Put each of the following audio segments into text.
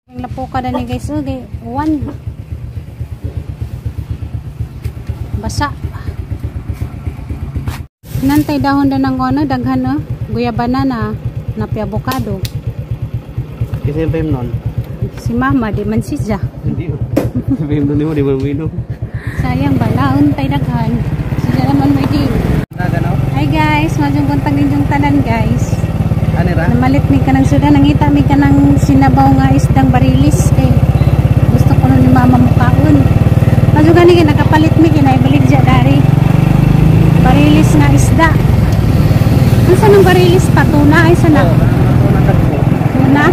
Ang lapuka na ni guys, oh, di, one. Basa. Nantay dahon na ng ano, daghan no? Guyabana na, napi avocado. Kasi yung pahim nun? Si mama, di man siya. Hindi. Pahim nun mo, di man uminom. Sayang ba, laon tay daghan. Siya naman may di. Hi guys, madyong buntag ninyong tanan guys. Ano ra? Namalit mi kanang suda, nangita mi kanang sinabaw nga isdang barilis kay gusto ko nun ni mama mukaon. Madyo gani kay nakapalit mi kinay balik dya dari. Barilis nga isda. Unsa nang barilis pa tuna ay sana? Tuna.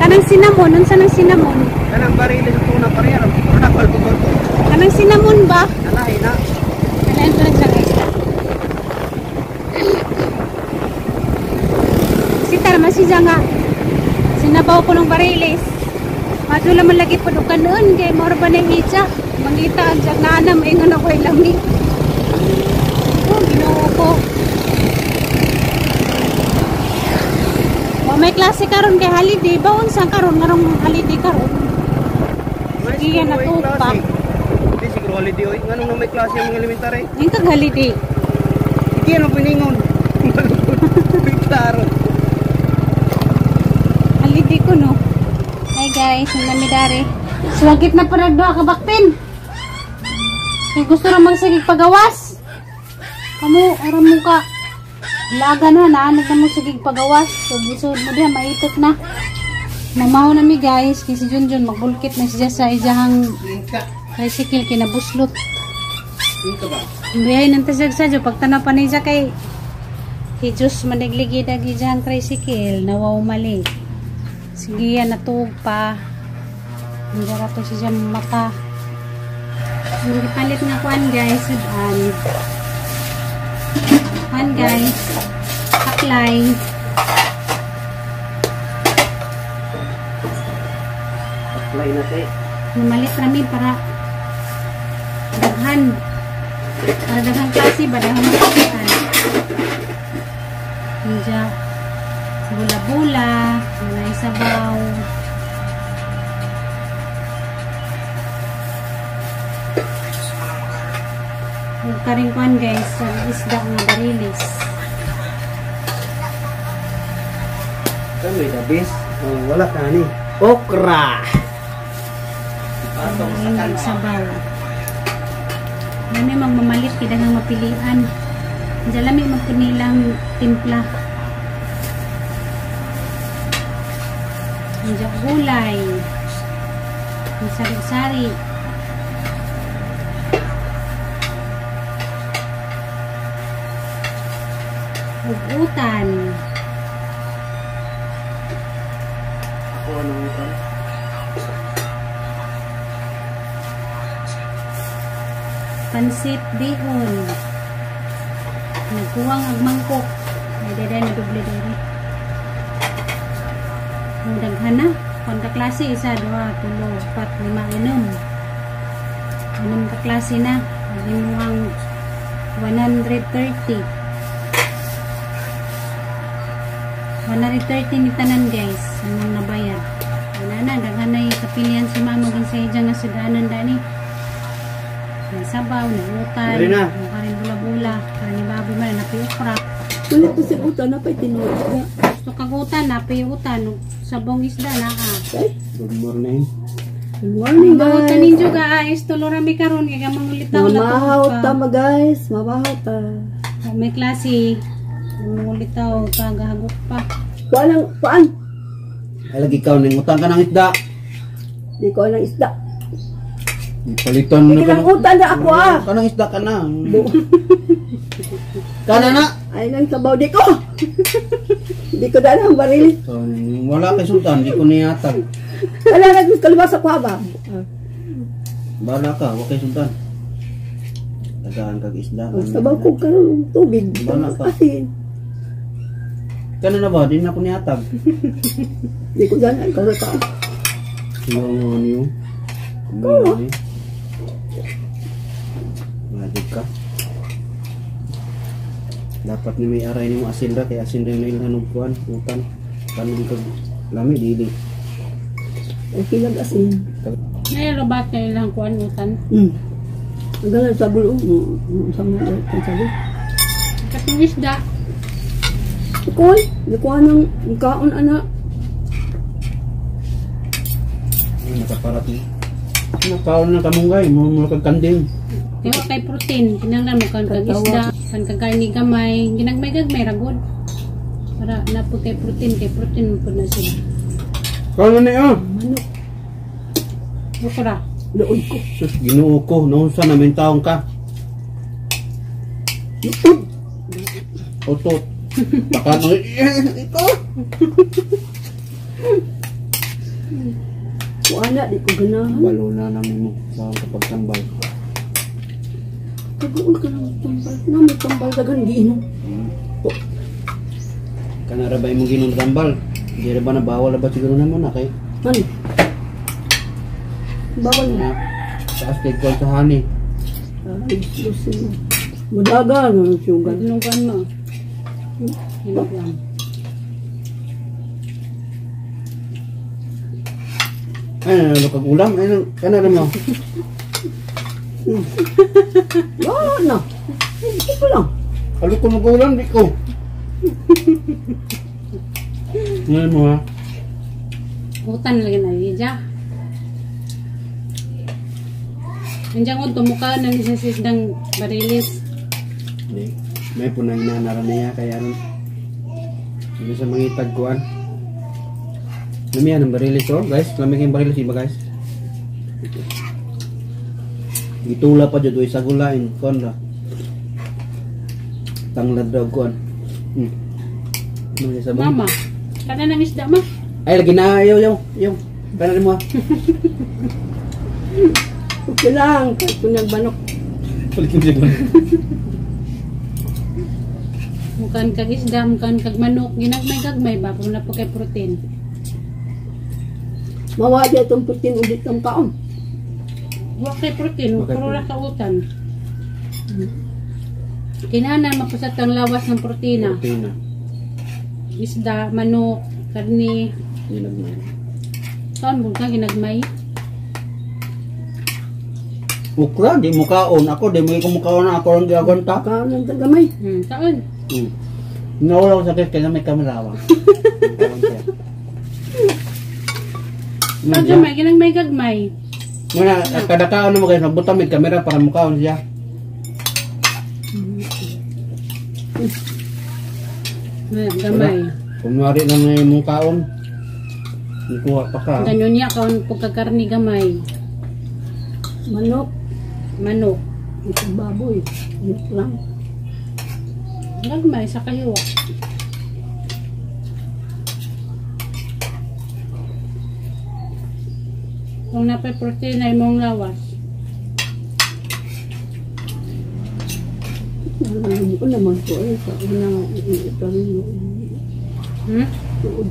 Kanang cinnamon, unsa nang cinnamon? Kanang barilis tuna pareha ra. Kanang cinnamon ba? Alay na. Kailangan ko lang siya guys. Siya nga sinabaw ko ng barilis. Madyo laman lagi po dukan noon kay moro ba na itsa mangita ang siyang naanam ingon ako ilami. Oh, Ginoo ko. Wa may klase karon kay holiday ba unsa karon ngarong holiday karon? Sige na tupa. Di siguro holiday oy. Nganong na may klase ang mga elementary? Yung kag holiday. Hindi ano piningon. Klaro. Holiday ko no. Hi guys, ang nami dari. Swagit na parag doa ka bakpin. Kay gusto ra magsigig pagawas. Kamo ara mo ka. Laga na naanad na mo sigig pagawas. So busod mo diha maitot na. Mamaho na mi guys kay si Junjun magbulkit na siya sa iyahang tricycle kinabuslot. Biyahe ng tasag sadyo pagtanaw pa niya kay Hijus manigligid ang iyahang tricycle nawaw mali. Sige yan, natuog pa. Hindi rato siya mata. Ang gipalit nga kuan guys, sudan. Kuan guys, haklay. Haklay na te. Namalit rami para daghan. Para daghan klase ba, daghan mapakitan. Hindi bula-bula, may sabaw. Huwag ka rin kuan guys, sa isda nga barilis. May dabis. Oh, wala ka ni. Okra! Patong sa sabaw. Lami magmamalit, kaya nga mapilian. Diyan lami magpunilang timpla. Diyan gulay. Sari-sari. Ugutan. Ako anong utan? Pansit bihon. Nagkuwang ang mangkok. Ay, daday na doble dere. Ang daghan na. Kung kaklase, 1, 2, 3, 4, 5, 6. 6 kaklase na. Ang imuhang 130. 130 ni tanan guys. Anong nabayad. Wala na. Daghan na yung kapilian si mama. Ginsaya dyan nga sa daanan dani. May sabaw, may utan, may karin bula-bula, karin baboy man, napi okra. Wala ko si utan, napay tinuod na. Gusto kag utan, napay utan, sabong isda na ka. Good morning. Good morning guys. Mahutan ninyo guys, tulo rami karon kay mangulitaw na to. Mamahaw ta ma guys, mamahaw ta. May klase, mangulitaw pa, gahagok pa. Walang paan. Ay lagi ka ning utang ka ng isda. Di ko ang isda. Palitan mo na. Utan na ako ah. Kanang isda ka na. Kana na. Ay lang sabaw di ko. Di ko dala ang baril. So, wala kay sultan, di ko niyatag. Wala na gusto kalabasa ko ba. Bala ka, wa kay sultan. Tagaan kag isda. Ang sabaw ko karon tubig. Bala ka. Asin. Kana na ba di na ko niyatag. Di ko dala ang kalabasa. Yung niyo. Ko. Magic ka. Dapat ni may aray nimo asin ra kay asin rin na ilang kuan utan. Kanon kag lami dili. Okay lang asin. Nairobat na ilang kuan utan. Ang ganun sa gulo. Sa mga sabi. Katong isda. Ikoy, nakuha ng kaon anak. Nakaparat ni. Nakaon na kamunggay, mura kag kanding. Kaya kay protein, kinahanglan mo kan kag isda, kan kag ni gamay, ginagmay-gagmay ra gud. Para na po kay protein po na sila. Kaon na niyo. Manok. Bukura. Luod ko. Sus, Ginoo ko, naunsa na may taong ka. Luod. Otot. Baka no, ito. Wala, di ko ganahan. Balo na namin mo sa kapag tambal. Kaguol ka ng tambal. Na may tambal dagan, di inom. Kanara ba imong ginom tambal? Di ra ba na bawal ba siguro naman na kay? Ano? Bawal na. Taas kay kwal sa honey. Ay, lusin mo. Madaga, no, sugar. Ginugan mo. Ginugan. Ay, ano kag ulam? Ay, kanara mo. Wala na. Hindi ko lang. Alo ko mag-ulam, di ko. Ngayon mo ha? Utan lagi na, ija. Andiyan ko, tumuka na ni sa sisdang barilis. Hindi. May punang inanara niya, kaya ano. Hindi sa mga itagkuan. Lamihan ang barilis oh, guys. Lamig yung barilis, iba guys. Gitula pa dyan, sa gulain. Kuan ra. Tanglad daw kuan. Ano sa Mama, kada nang isda ma. Ay, lagi na, ayaw, ayaw, ayaw. Kana mo ah. Okay lang, kahit kung nagbanok. Balik mo siya. Mukan kag isda, mukan kag manok, ginagmay-gagmay ba, kung na po kay protein. Mawa dyan itong protein ulit ng kaon. Wa kay protein, Wa kay puro ra ka utan. Kinahanglan mapusat ang lawas ng protina. Protina. Isda, manok, karne. Ginagmay. Kaon mo ka ginagmay? Ukra, di mo kaon. Ako, di mo ko mukaon. Ako lang giagon ta. Kaon ng tagamay. Kaon. Nawala ko sa kaya may kamera ba. Kaon gamay, ginagmay gagmay. Muna, kada kaon mo guys, magbutang may kamera para mukaon siya. Gamay. Kunwari lang na yung kaon. Nikuha pa ka. Ganyan niya kaon pagkakarni gamay. Manok. Manok. Itong baboy. Manok lang. Gagmay sa kayo. Kung napay protein ay mong lawas. Ano naman po eh. Sa una, ito rin Tuod.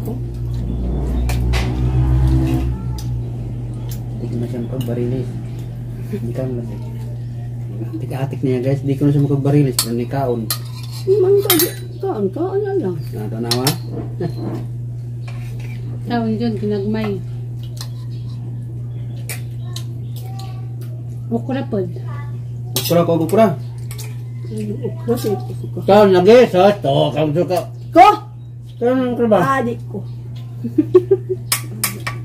Ko. Hindi ko na siya makagbarilis. Hindi ka na siya. Atik-atik niya guys. Hindi ko na siya makagbarilis. Pero ni kaon. Kaon, kaon na lang. Natanawa? Kaon dyan, ginagmay. Okra pod. Ukra ko, ukra. Okra, ko. Kaon lagi. Sa to, kaon ka. Ko? Kaon okra ba? Adi ko.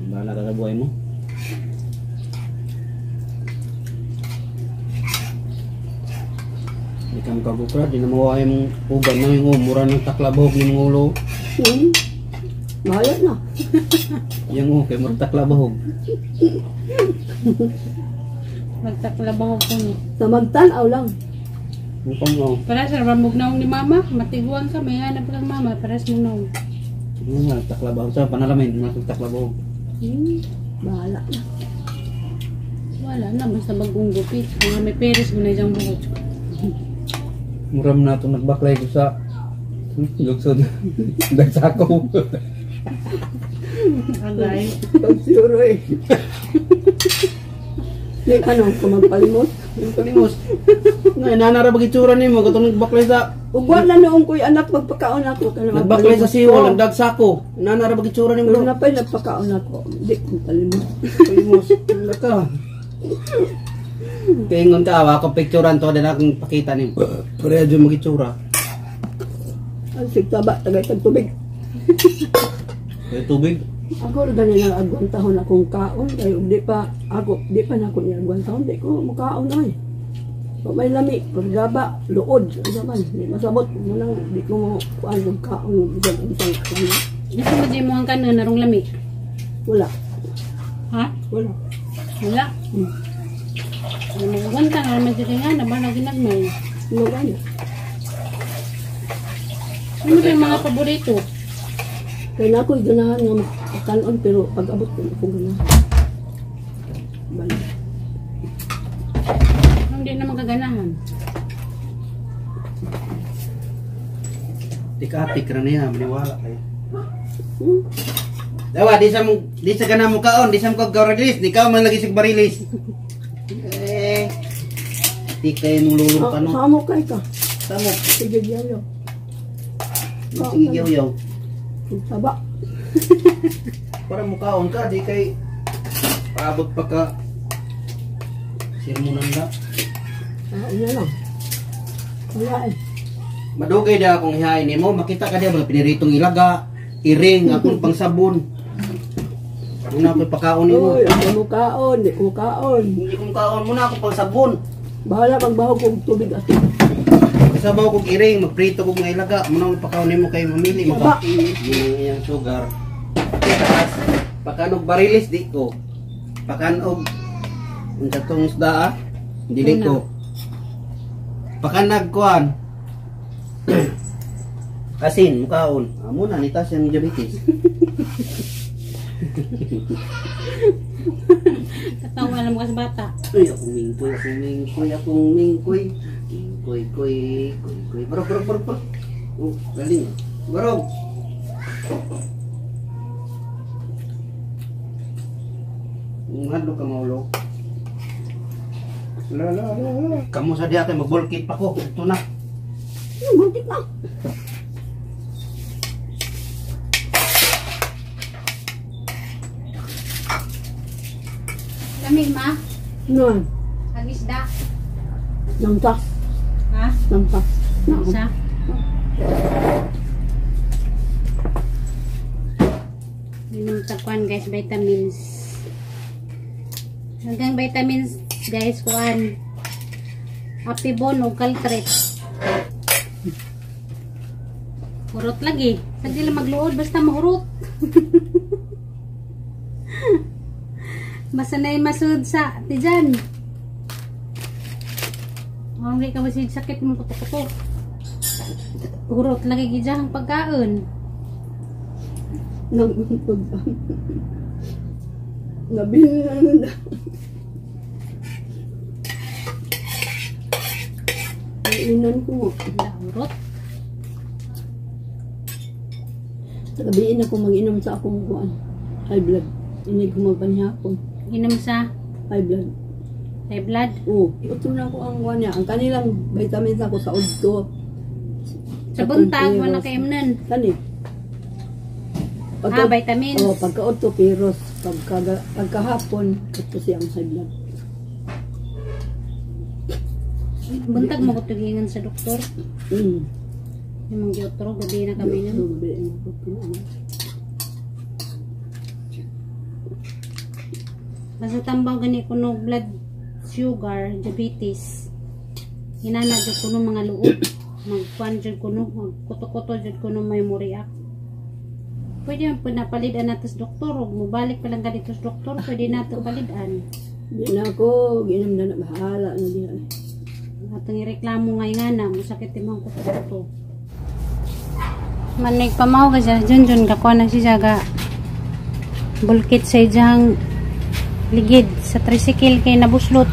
Bahala ka sa buhay mo. Hindi ka makagukra, di na mawa yung uban na yung mura ng taklabog yung ulo. Bahala na. Yung okay, mura taklabog. Magtaklabog ko ni. Sa magtanaw lang. Mukhang oh. Para sa ramugnaong ni mama, matiguan ka, may hanap kang mama, para sa mugnaong. Ano nga, taklabog sa panalamin, mga taklabog. Bahala na. Wala na, basta bagong gupit. Mga may peres mo na isang buhok. Muram na itong nagbaklay ko sa lugsod. Nagsako. Agay. Pag siguro eh. Hindi ka nung kumagpalimot. Yung kalimos. Nga inana ra bagitsura nimo katong nagbaklay sa Ugwa na noong ko'y anak magpakaon ako. Nagbaklay sa siwol, ang dagsako. Inana ra bagitsura nimo. Pero napay nagpakaon ako. Di ko kalimos. Kalimos. Wala ka. Kaingon ka, ako picturean to din akong pakita nimo. Pareha dyan magitsura. Ang sigtaba, tagay tag tubig. Kaya tubig. Ako ra gani na agwantahon akong kaon kay di pa ako di pa nako niya agwantahon di ko mukaon ay. So, may lami, pagdaba, luod, ano man, di masabot mo nang di ko mo kuan og kaon bisan unsang kuan. Gusto mo di mo ang kanon narong lami? Wala. Ha? Wala. Wala. Magwanta nga naman dyan nga, naman na ginagmay. Ano gani? Ano ba yung mga paborito? Kaya na ako'y ganahan nga makanon pero pag abot ko ako ganahan. Balik. Hindi naman kaganahan. Tika-tik ra niya, maniwala kayo. Dawa, di sa mo, di sa kana mo kaon, di sa mo kag barilis, di ka man lagi sig barilis. Eh. Di kayo mong lulong Ah, kano. Samo kay ka. Samo. Sige diyayo. Sige yaw-yaw. Taba. Para mukaon ka, di kay paabot pa ka. Sirmunan na. Ah, una lang. Wala eh. Madugay da akong ihain nimo, makita ka diya mga piniritong ilaga, iring, akong pangsabon. Muna ako pakaon nimo. Uy, ako mukaon, di ko mukaon. Hindi ko mukaon muna ako pangsabon. Bahala magbahog kog tubig ato. Sabaw kog iring, magprito kog mga ilaga, muna ako pakaon nimo kay mamili mo ka. Taba. Yun ang iyang sugar. Taas. Pakanog barilis di ko. Pakanog unsa tong isda ah? Dili ko. Pakanag kuan. Asin, mukaon. Amo na ni tas yung diabetes. Tatawa lang mo kasi bata. Uy, akong mingkoy, akong mingkoy, akong mingkoy. Mingkoy, koy, koy, koy. Barog, barog, barog, barog. Oh, galing. Barog. Hadlo ka maulo. La, la, la, la. Kamu sa diya kay magbulkit pa ko. Ito na. Buntit na. Lami ma? Noon. Ang isda. Nangta. Ha? Nangta. Isa? Minom takuan guys, vitamins. Hanggang vitamins guys, kuan. Apibon o Caltrate. Hurot lagi. Sagdi lang magluod, basta mahurot. Basta na masud sa tijan. Hindi ka masid sakit mong kuto-kuto. Hurot lagi gidyan ang pagkaon. Nabin na. Inan ko. Hurot. Gabiin ako mag-inom sa akong kuan. High blood. Inig ko magpanihapon. Inom sa high blood. High blood? Oo. Utro na ko ang kuan niya. Ang kanilang vitamins ako sa udto. Sa buntag, wala kayo nun. Kani. Ah, vitamins. Oo, pagka-udto, piros. Pagkahapon, ito siyang high blood. Buntag mo ko tugingan sa doktor. Yung mga giotro, gabi na kami nun. Gabi na kami. Basta tambaw gani ko no blood sugar, diabetes. Hinana jud ko no mga luod. Magkuan jud ko no, magkuto-kuto jud ko no may muriak. Pwede man po napalidan nato sa doktor. Ug mubalik pa lang ganito sa doktor, pwede nato palidan. Di na ako, ginom na na, bahala na di na. Atong ireklamo ngay nga na, masakit imong kuto-kuto. Manig pamaw ka siya, Junjun, kakuha na siya ga bulkit sa ijang ligid sa tricycle kay nabuslot.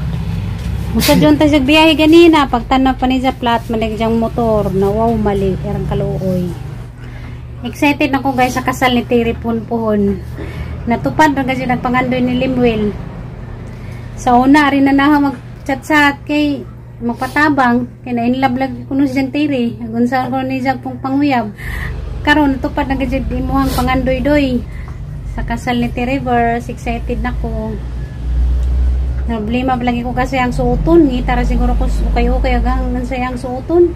Musa dyan tayo sa biyahe ganina, pagtanaw pa niya sa plat, manig diyang motor, na wow, mali, erang kaluoy. Excited ako guys sa kasal ni Terry Punpuhon. Natupad na kasi nagpangandoy ni Limuel. Sa una, rin na na chat-chat kay magpatabang kay na in love lagi kuno si Jan Terry. Agun sa ko ni Jack pong panguyab. Karon natupad na gid imuhang pangandoy-doy sa kasal ni T-Rivers. Excited na ko. Problema pa lagi ko kasi ang suoton. Ngita ra siguro ko ukay-ukay agang ang suoton.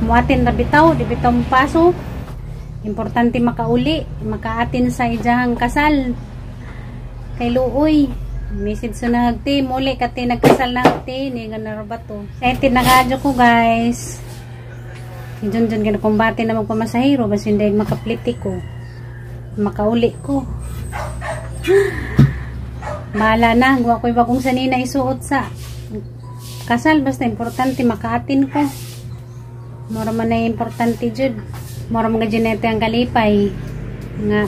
Muatin ra bitaw, di bitaw paso. Importante makauli, makaatin sa ijahang kasal. Kay luoy. Message sa nagti, muli kati nagkasal na ti, ni nga ba to. Excited na kadyo ko, guys. Diyon diyon kinakumbate na magpamasahero, basta hindi makapliti ko. Makauli ko. Bahala na, gawa ko'y bagong sanina isuot sa kasal, basta importante makaatin ko. Mura man na importante jud. Mura mga ginete ang kalipay. Nga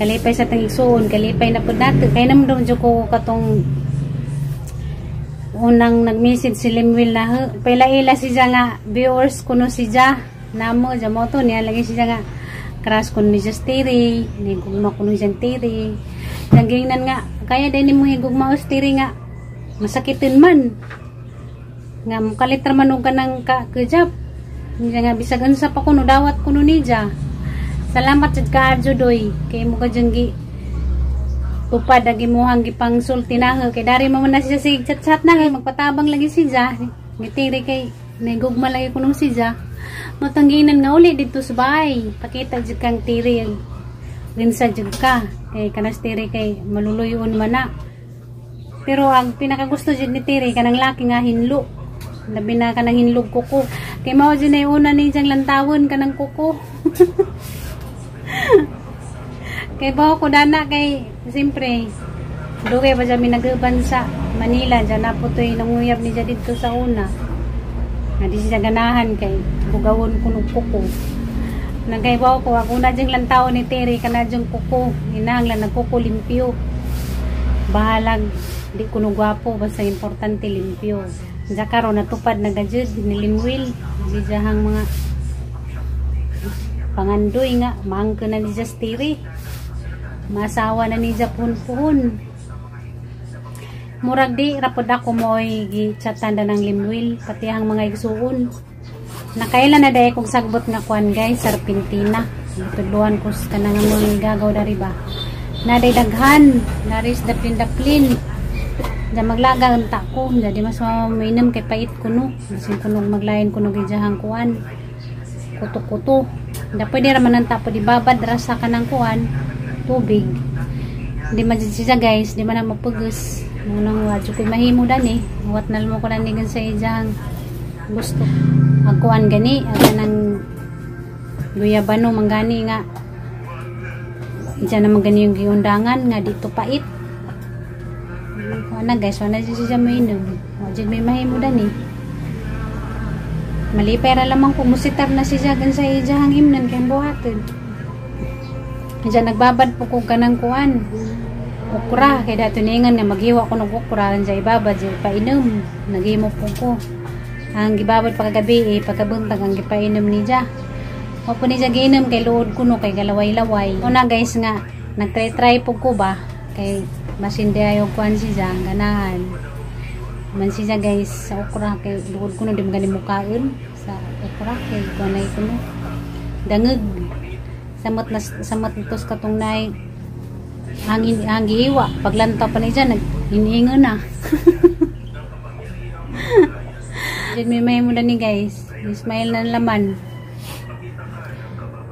kalipay sa tang igsuon, kalipay na pud nato. Kay naman daw jud ko katong unang nag-message si Limwil na paila-ila si siya nga viewers kuno si siya namo dya mo to niya lagi siya nga crush kuno ni Just Terry, ni gugma kuno siya Terry. Nagingnan nga kaya din mo gugma os Terry nga masakitin man nga mukalit ra man og kanang ka kejap niya nga bisag unsa pa kuno dawat kuno niya. Salamat jud kaadyo doy kay mo ka dyan gi tupad ang imuhang gipangsulti na kay dari mo man na siya sig chat chat na kay magpatabang lagi siya ngitiri kay nagugma lagi kuno siya matangginan nga uli dito sa bahay. Pakita jud kang tiri rinsa jud ka kay kanas tiri kay maluluyon man na. Pero ang pinakagusto jud ni tiri kanang laki nga hinlo, labi na kanang hinlog kuko kay mao jud na una ni siyang lantawon kanang kuko. Kay bawo ko dana kay siyempre dugay pa mi nag-uban sa Manila dyan na po to'y nanguyab ni dito sa una. Nga di siya ganahan kay bugawon ko ng kuko. Nagkaibaw ko ako na diyang lantaw ni Terry kana diyang kuko. Inahanglan nagkuko limpyo. Bahalag di ko no gwapo basta importante limpyo. Diya karon natupad na gajud ni Limwil. Di diyahang mga pangandoy nga maangko na ni Just Terry. Masawa na ni puhon-puhon. Murag di rapod ako mo'y gichatan na ng Limwil pati ang mga igsuon. Nakailan na dahil kong sagbot nga kuan guys, serpentina. Tudluan ko sa kanang mga gagaw dari ba. Naday daghan, naris daplin-daplin. Diyan maglaga ang ko, jadi mas mainom kay pait kuno. Bisin kuno maglain kuno gijahang kuan. Kuto-kuto. Da pwede ra man ang tapo di babad rasa kanang kuan tubig. Di man siya guys, di man na mapugos. Munang wadyo ko'y mahimo dani. Wat na mo ko dani gan sa ijang gusto. Ang kuan gani, ang kanang guyabano manggani nga. Diyan naman gani yung giundangan nga dito pait. Kuan na guys, wala dyan siya mainom. Wadyo may mahimo dani. Malipay ra lamang ko musitar na siya gan sa ijang himnan kay buhaton. Diyan nagbabad po ko kanang kuan. Okra kay dato ningan nga maghiwa ko ng okra diyan ibabad diyan painom. Naghimo po ko. Ang gibabad pa kagabi eh, pagkabuntag ang gipainom niya. O po niya giinom kay luod kuno kay galaway-laway. Una guys nga nagtry-try po ko ba kay masindi ayo kuan siya ganahan. Man siya guys sa okra kay luod kuno di man gani mukaon sa okra kay kuan ay kuno. Dangeg samot na samot tos katong nay hangin ang gihiwa paglantaw pa niya nag iniingon na. Diyan may mahimo na ni guys, smile na laman.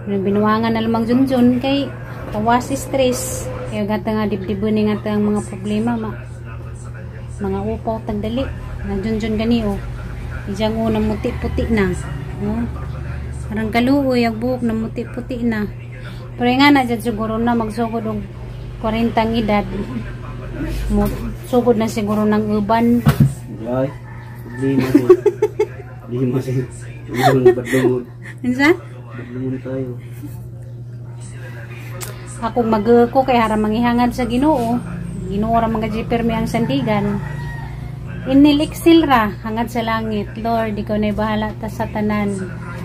Binuwangan na lamang junjun kay tawas stress. Kaya gata nga dibdibon ni nga ang mga problema ma. Mga upaw tagdali. Na junjun gani oh. Ijang una muti-puti na. Oh. Parang kaluoy ang buhok na muti-puti na. Pero nga na dyan siguro na magsugod og 40 edad. Sugod na siguro ng uban. Ay, problema siya. Problema siya. Badlungon. Unsa? Badlungon tayo. Ako mag-ko kay haram mangihangad sa Ginoo. Ginoo ra mga permi ang sandigan. Inil-exil ra hangad sa langit. Lord, ikaw na bahala ta sa tanan.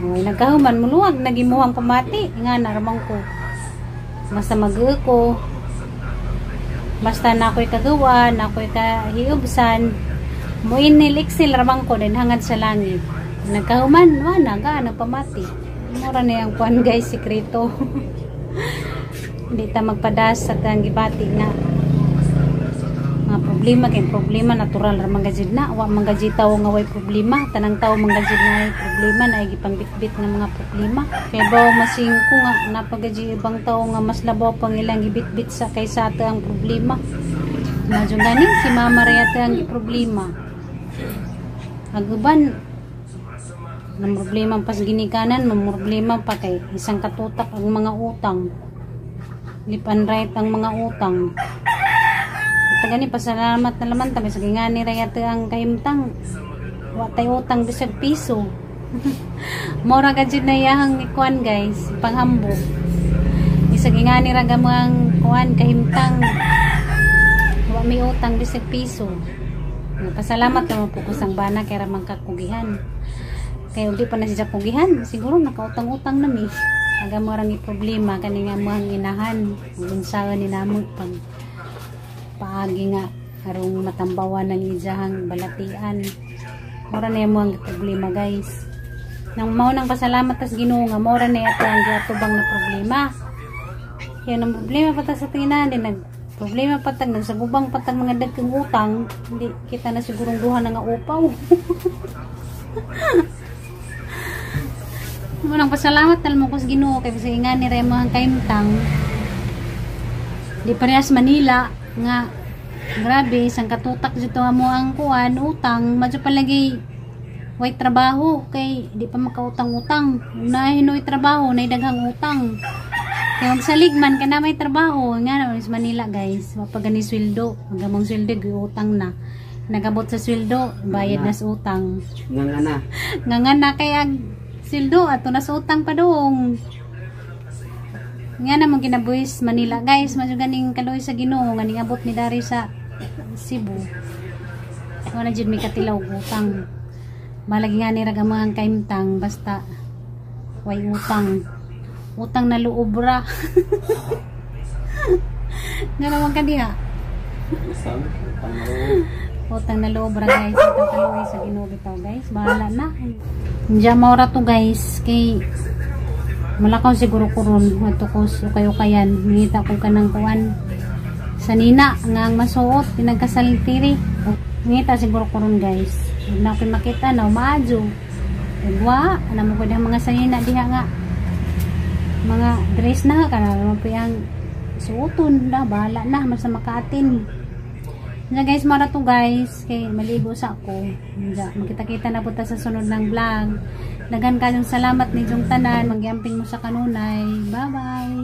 Oy, nagkahuman muluwag nagimuhang pamati nga naramang ko. Basta mag-ko. Basta na ako'y kagawa, na ako'y kahiubsan, mo inhale exhale ramang ko din hangad sa langit. Nagkahuman, wala ga, nagpamati. Mura na yung kuan guys, sikreto. Hindi ta magpadas sa tang gibati nga mga problema kay problema natural ra man gajid na, wa man gajid tawo nga way problema, tanang tawo man gajid na way problema, na gipangbitbit nga mga problema. Kay baw masingko nga napagaji ibang tawo nga mas labaw pang ilang gibitbit sa kaysa ato ang problema. Madyo gani si Mama ra yata ang problema. Ang uban ng problema pas ginikanan, problema pa kay isang katutak ang mga utang. Left and right ang mga utang. Ito gani pasalamat na laman ta bisag ngani ra yata ang kahimtang. Wa tay utang bisag piso. Mora ka jud na iyahang ikuan guys, panghambog. Bisag ngani ra gamang kuan kahimtang. Wa may utang bisag piso. Pasalamat naman po ko sang bana kay ra man kakugihan. Kay di pa na siya kugihan, siguro nakautang-utang na mi. Aga mo rang problema kani nga mo ang inahan, unsaon ni namo pag paagi nga arong matambawan ng ijahang balatian. Mura na mo ang problema guys. Nang mao nang pasalamat tas Ginoo nga mura na ato ang giatubang na problema. Yan ang problema pa ta sa tingnan din, nag problema pa tag nagsagubang pa tag mga dagkang utang, hindi kita na sigurong duha na nga upaw. Mo nang pasalamat tal mo ko sa Ginoo kay bisag ingani ra mo ang kahimtang. Di parehas Manila nga grabe isang katutak dito mo ang kuan utang, madyo palagi way trabaho kay di pa makautang-utang. Unahin trabaho nay daghang utang. Kay magsalig man kana may trabaho nga naman sa Manila guys, mapagani sweldo, ang gamong sweldo giutang na. Nagabot sa sweldo, bayad na sa utang. Nga na. Nga na kay ag sweldo ato na sa utang pa dong. Nga naman kinabuhis Manila guys, madyo ganing kaluoy sa Ginoo nga ning abot mi dari sa Cebu. Wala jud mi katilaw utang. Malagi nga ni ra gamang kahimtang basta way utang. Utang na loob ra. Nga naman ka diha. Utang na loob ra guys. Utang kaluoy sa Ginoo bitaw guys. Bahala na. Diya maura to guys kay malakaw siguro kuron ngadto ko ukay-ukayan. Ngita ko kanang kuan sa nina nga ang masuot pinagkasal tiri. Ngita siguro kuron guys. Huwag na ako'y makita na umaadyo. Ugwa, alam mo ko dihang mga sanina diha nga mga dress na kana mo po yang suoton na, bahala na basta makaatin. Diyan guys, mara to guys kay maligo sa ako. Diyan, magkita-kita na po ta sa sunod ng vlog. Daghan kayong salamat ni Jong tanan, magyamping mo sa kanunay. Bye bye.